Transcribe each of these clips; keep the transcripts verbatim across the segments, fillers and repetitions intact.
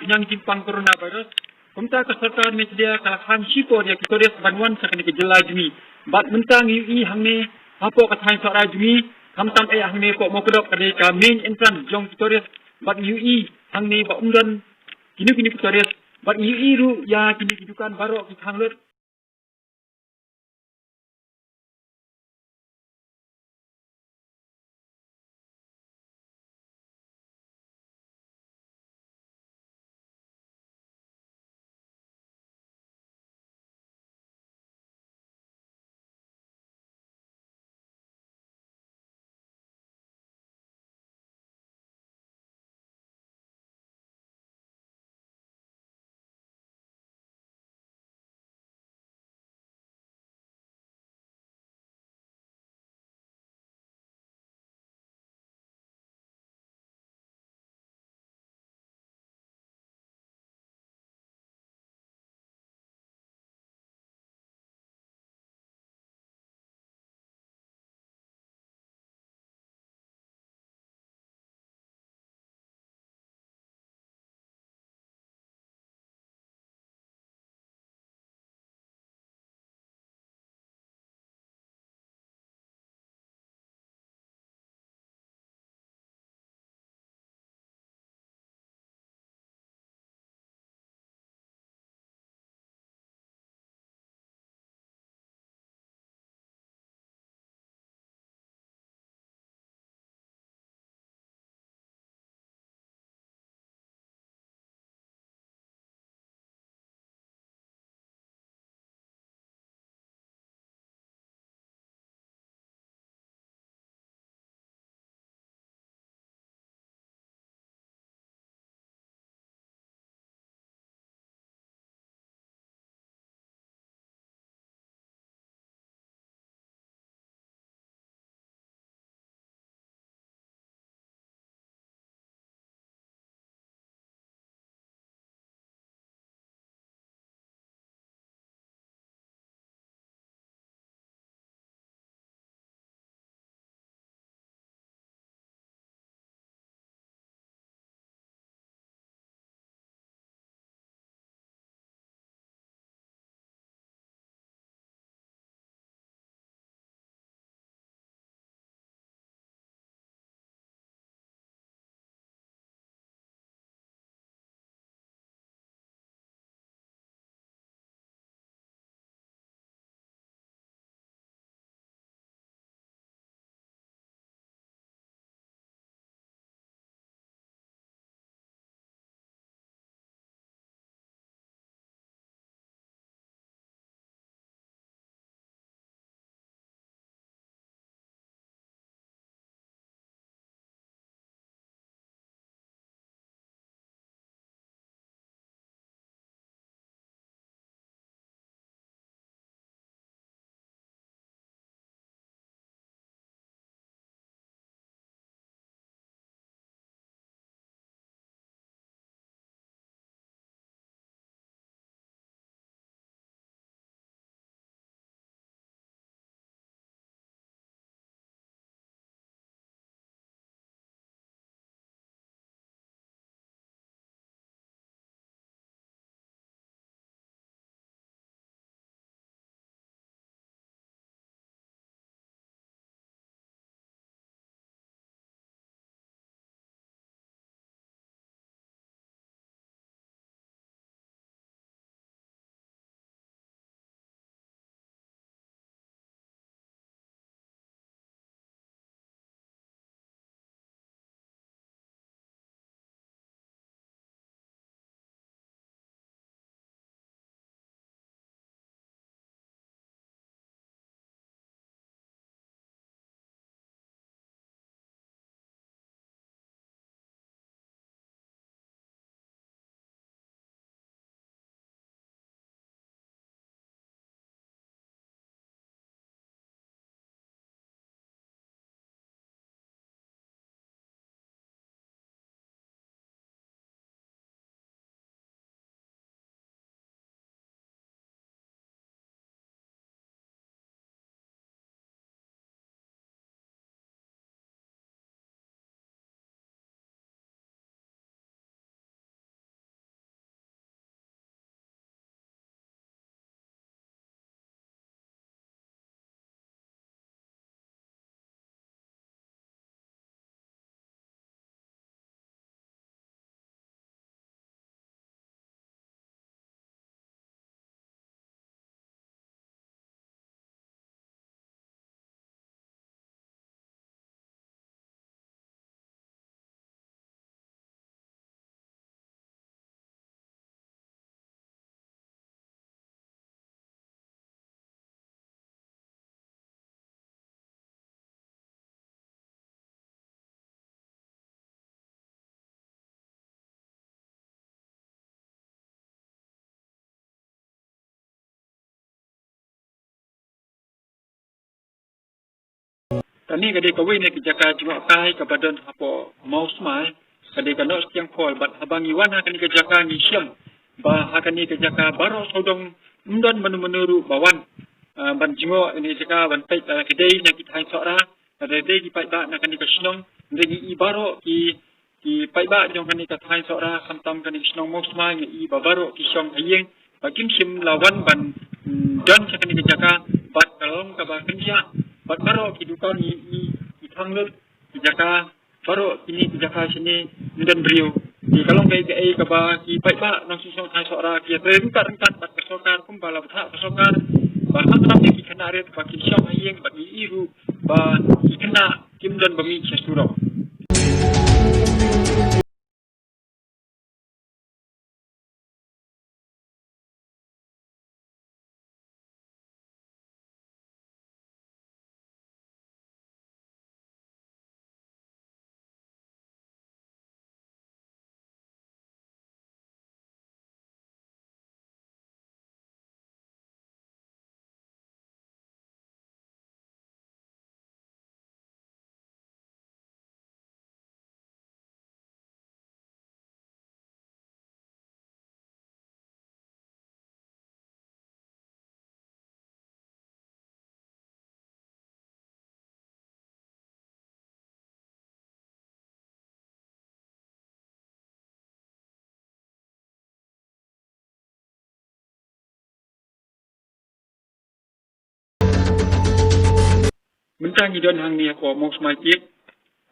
Pynïaid jingpang coronavirus. Kumta ka sorkar Meghalaya ka la khang shipor ïa ki tourist ban wan sha kane ka jylla jong ngi. Bad mynta ngi ïohi hangne hapoh ka thaiñ Sohra jong ngi, khamtam eh hangne hapoh Mawkdok ka dei ka main entrance jong ki tourist. Bad ngi ïohi hangne ba ym don kino kino ki tourist. Bad ngi ïohi ruh ïa kine ki dukan baroh ki khang lut. Kane ka dei kawei na ki jaka jngohkai kaba don hapoh Mawsmai, ka dei ka North Siang Fall, bad haba ngi wan ha kane ka jaka ngi shem ba ha kane ka jaka baroh sawdong ym don mano mano ruh ba wan, ah, ban jngoh ïa kane ka jaka ban peit lada ka dei na ki thaiñ Sohra, lada dei ki paidbah na kane ka shnong, hynrei ngi i baroh ki ki paidbah jong kane ka thaiñ Sohra, khamtam kane ka shnong Mawsmai, ngi i ba baroh ki shong ha ïing ba kim shym la wan ban, mm, don sha kane ka jaka, bad ka long kaba kynjah, bad baroh ki dukan ngi i ki thang lut, ki jaka, baroh kine ki jaka shane ym don briew. Te ka long kaei kaei kaba ki paidbah nongshong shnong thaiñ Sohra ki ïatrei ryngkat ryngkat bad ka sorkar kumba la bthah ka sorkar ba khamtam ïa ki khynnah rit ba kin shong ha ïing bad ngi i ruh ba ki khynnah kim don ba mih sha surok. Mynta ngi don hangne hapoh Mawsmai Tiek,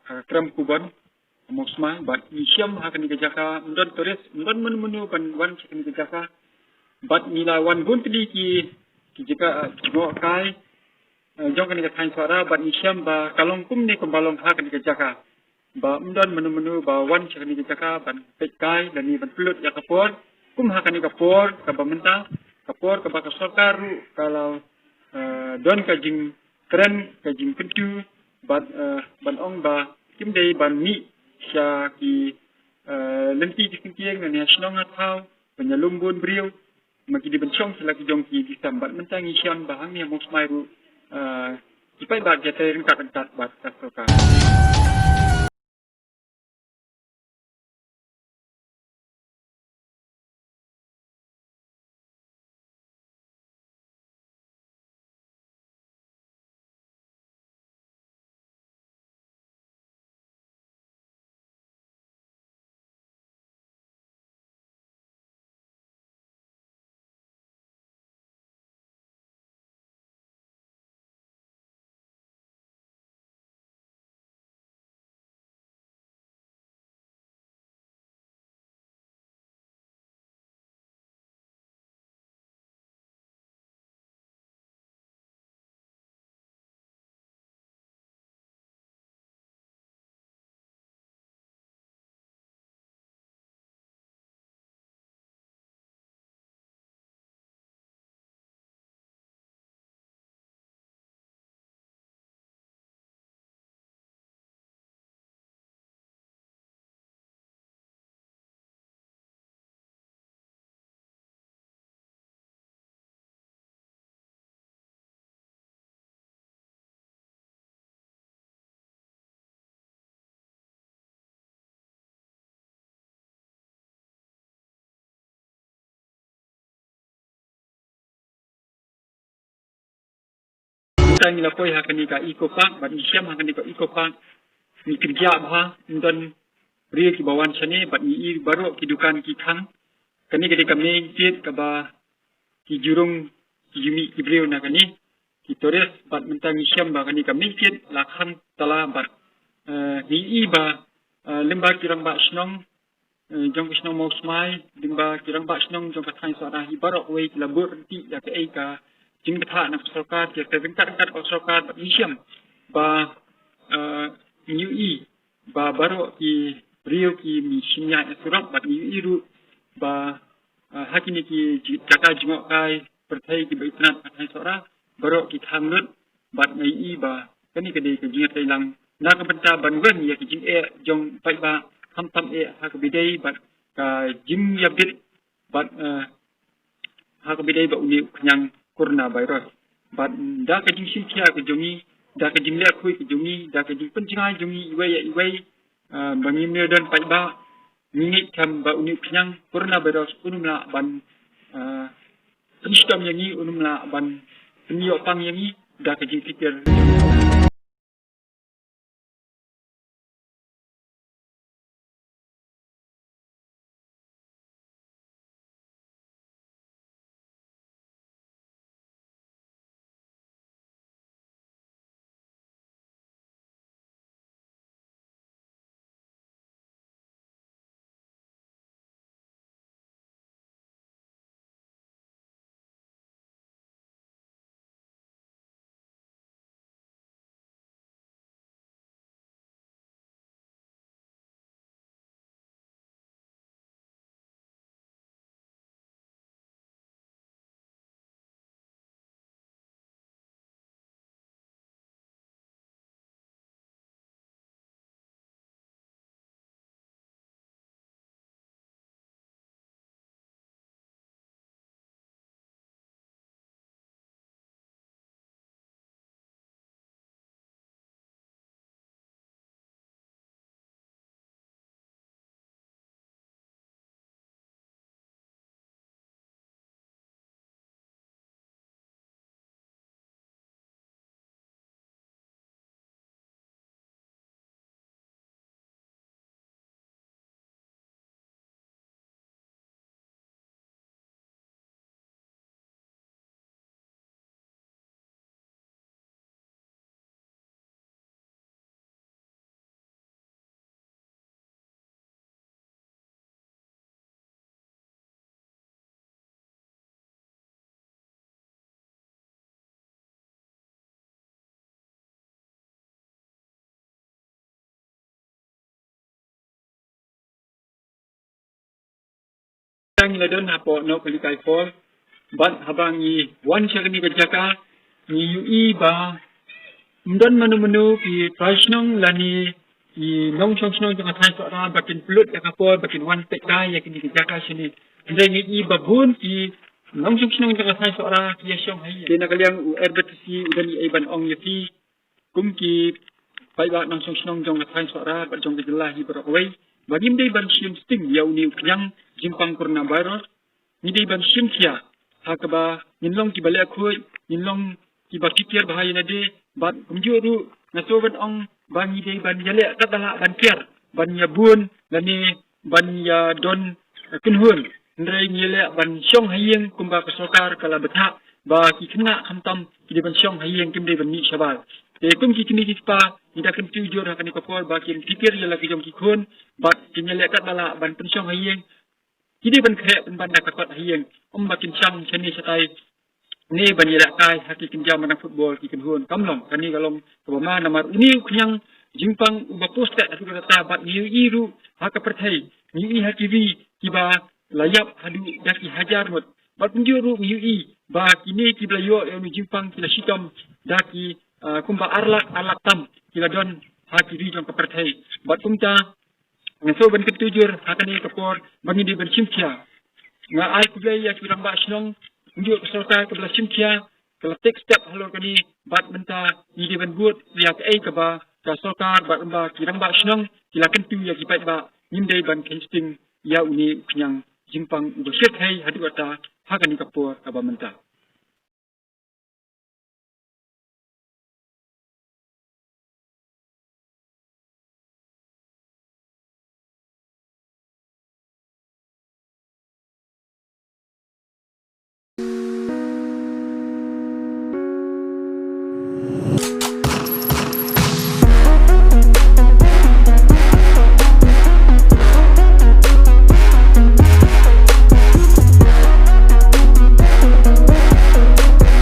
ha Kramkubon, Mawsmai, bad ngi shem ha kane ka jaka, ym don tourist, ym don mano mano ban wan sha kane ka jaka, bad ngi la wan bun tylli ki, ki jaka, eh, jngohkai, eh, jong kane ka thaiñ Sohra, bad ngi shem ba ka long kumne kumba long ha kane ka jaka. Ba ym don mano mano ba wan sha kane ka jaka ban peit kai lane ban pynlut ïa ka por. Kum ha kane ka por kaba mynta, ka por kaba ka sorkar ruh ka la, eh, don ka jingkren, ka jingkyntu, bad, eh, ban ong ba kim dei ban mih sha ki, eh, lynti jingkieng lane ha shnong ha thaw ban ïalum bun briew. Ma ki dei ban shong sha la ki jong ki, ki sam, bad mynta ngi shem ba hangne ha Mawsmai ruh, ah, ki paidbah ki ïatrei ryngkat ryngkat bad ka sorkar. Mynta ngi la poi ha kane ka Eco Park, bad ngi shem ha kane ka Eco Park ngi kynjah bha, ym don briew kiba wan shane, bad ngi i baroh ki dukan ki khang. Kane ka dei ka main gate kaba ki ju rung ki ju mih ki briew na kane, ki tourist, bad mynta ngi shem ba kane ka main gate la khang tala bad, eh, ngi i ba, eh, lyngba ki rangbah shnong, eh, jong ka shnong Mawsmai, lyngba ki rangbah shnong jong ka thaiñ Sohra hi baroh kawei ki la bud ryntih ïa kaei ka jingbthah na ka sorkar, ki ïatrei ryngkat ryngkat bad ka sorkar, bad ngi shem ba, eh, ngi ïohi ba baroh ki briew ki mih shynñiah ïa surok, bad ngi ïohi ruh ba, ah, ha kine ki ji-, jaka jngohkai pyrthei kiba itynnad ha thaiñ Sohra, baroh ki khang lut, bad ngi i ba kane ka dei ka jingïatreilang na ka bynta ban wan ïa ki jingeh jong paidbah, khamtam eh ha kaba ïadei bad ka jingïabit, bad, eh, ha kaba ïadei bad une u khñiang coronavirus. Bad da ka jingshim khia ka jong ngi, da ka jingleh khuid ka jong ngi, da ka jingpynjngai jong ngi iwei ïa iwei, ah, ba ngim don paidbah, ngi ngeit skhem ba une u khñiang coronavirus un ym lah ban, ah, pynshitom ïa ngi, un ym lah ban pynïoh pang ïa ngi da ka jingkitkhlieh. Tang la don hapoh Nohkalikai Hall, bad haba ngi wan sha kane ka jaka, ngi ïohi ba ym don mano mano ki trai shnong lane ki nongshong shnong jong ka thaiñ Sohra ba kin pynlut ïa ka por ba kin wan peit kai ïa kane ka jaka shane. Hynrei ngi ïohi ba bun ki nongshong shnong jong ka thaiñ Sohra ki ïa shong ha ïing. Te na ka liang u R B T C u don ei ei ban ong ïa phi, kum ki paidbah nongshong shnong jong ka thaiñ Sohra bad jong ka jylla hi baroh kawei, ba ngim dei ban shim sting ïa une u khñiang jingpang coronavirus. Ngi dei ban shim khia ha kaba ngin long kiba leh khuid, ngin long kiba kiew bha ïa lade, bad kumjuh ruh nga sngewbha ban ong ba ngi dei ban ïaleh katba lah ban kiar, ban ïa bun lane ban ïa don, eh, kynhun. Hynrei ngi ïaleh ban shong ha ïing kumba ka sorkar ka la bthah ba ki khynnah khamtam ki dei ban shong ha ïing, kim dei ban mih shabar. Te kum ki kmie ki kpa, ngi da kyntu jur ha kane ka por ba kin kiew ïa la ki jong ki khun bad kin ïaleh katba lah ban pynshong ha ïing. Ki dei ban khreh pynban da ka kot ha ïing, ym ba kin shong shane shatai ne ban ïalehkai ha ki kynja madan football ki kynhun. Kam long, kane ka long kaba ma namar une u khñiang jingpang uba pus tet haduh katta, bad ngi ïohi ruh ha ka pyrthei, ngi ïohi ha ki ri kiba la ïap haduh da ki hajar ngut. Bad kumjuh ruh ngi ïohi ba kine kiba la ïoh ïa une u jingpang ki la shitom da ki, ah, kumba ar lak, ar lak tam ki la don ha ki ri jong ka pyrthei. Bad kumta nga sngewbha ban kyntu jur ha kane ka por ba ngi dei ban shim khia. Nga ai khublei ïa ki rangbah shnong, kumjuh ka sorkar kaba la shim khia, ka la take step halor kane, bad mynta ngi dei ban bud ïa kaei kaba ka sorkar bad kumba ki rangbah shnong ki la kyntu ïa ki paidbah, ngim dei ban kheiñ sting ïa une u khñiang jingpang uba shyrkhei haduh katta ha kane ka por kaba mynta.